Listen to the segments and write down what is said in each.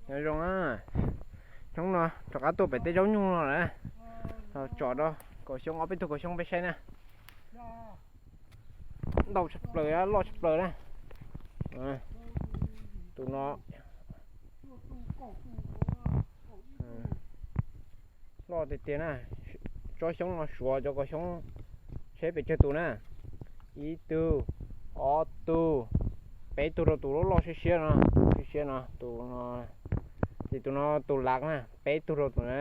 Nyob zoo na, xyoob no rov qab tuaj pem tej zaub nyuj no lawm. Tsom rau kaum xyoob, ob peb tug kaum xyoob peb saib na. Ntau tshaj plaws, loj tshaj plaws na. Tus no loj tiag tiag na. Tsob xyoob no suav cov kaum xyoob tsheb pes tsawg tus na. Ib tug, ob tug, peb tug rau tus loj loj siab siab no, siab siab no, tus no, ces tus no tus lav na, peb tug rau tus na.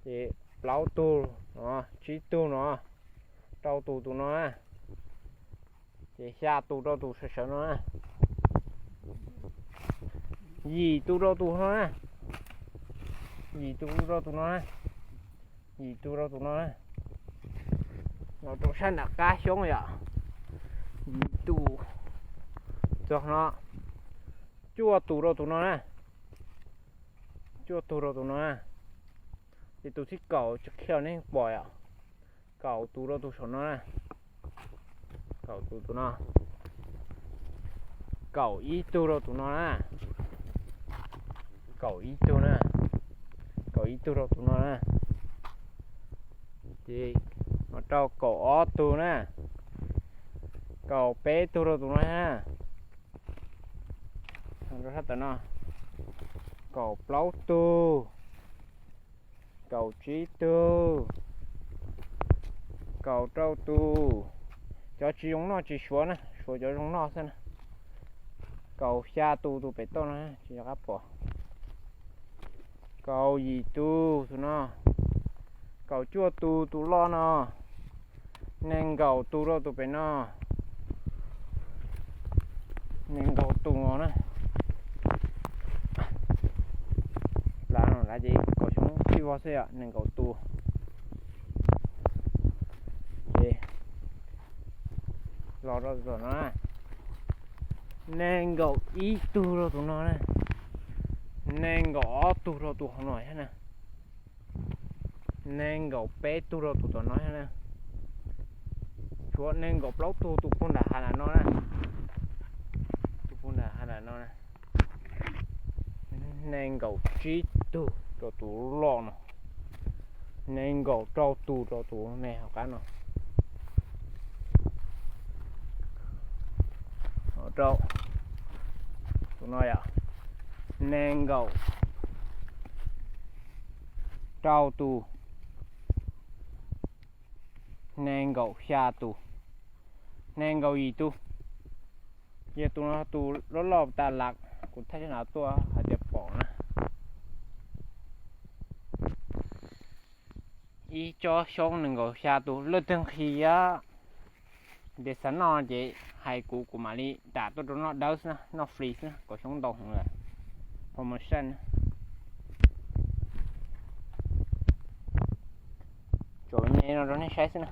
Ces plaub tug no, tsib tug no, rau tus tus no na. Ces xya tus rau tus sawv sawv no na. Yim tus rau tus no na. Yim tus rau tus no na. Yim tus rau tus no na. Los rau sab nram qab xyoob yom. Yim tus txog no. Cuaj tus rau tus no na. Cuaj tus rau tus no na. Ces tus thib kaum tsis qhia nej pom yom. Kaum tus rau tus saum no na. Kaum tus tus no. Kaum ib tug rau tus no na. Kaum ib tug na. Kaum ib tug rau tus no na. Ces mus rau kaum ob tug na. Kaum peb tug rau tus no na. Rau sab tom no. Kaum plaub tug. Kaum tsib tug. Kaum rau tus. Cov tsis zoo noj tsis suav na, suav cov zoo noj xwb na. Kaum xya tus tus pem toj no tsis nco qab pom. Kaum yim tus tus no. Kaum cuaj tus tus loj no. Nees nkaum tus rau tus pem no. Nees nkaum tus no na. Lav no lav ces kaum xyoob tib vog xwb yom, nees nkaum tus. Ces los rau tus no na. Nees nkaum ib tug rau tus no na. Nees nkaum ob tug rau tus hauv no thiab na. Nees nkaum peb tug rau tus tom no thiab na. Tshuav nees nkaum plaub tug tus puag nram hav nram no na. Tus puag nram hav nram no na. Nees nkaum tsib tug rau tus loj no. Nees nkaum rau tus rau tus me hauv qab no. Rau tus no yom, nees nkaum rau tus, nees nkaum xya tus, nees nkaum yim tus. Yog tus no tus loj loj tas las, kuv thaij sab nraud tuaj hais tias pom na. Ib tsob xyoob nees nkaum xya tus, leej twg nqhis ntes xav noj ces hais kuv, kuv mam li dam tuaj rau noj dawb xwb na, noj free xwb na, kaum xyoob ntau heev lawm. Promotion na. Tsuas me me no rau nej saib xwb na.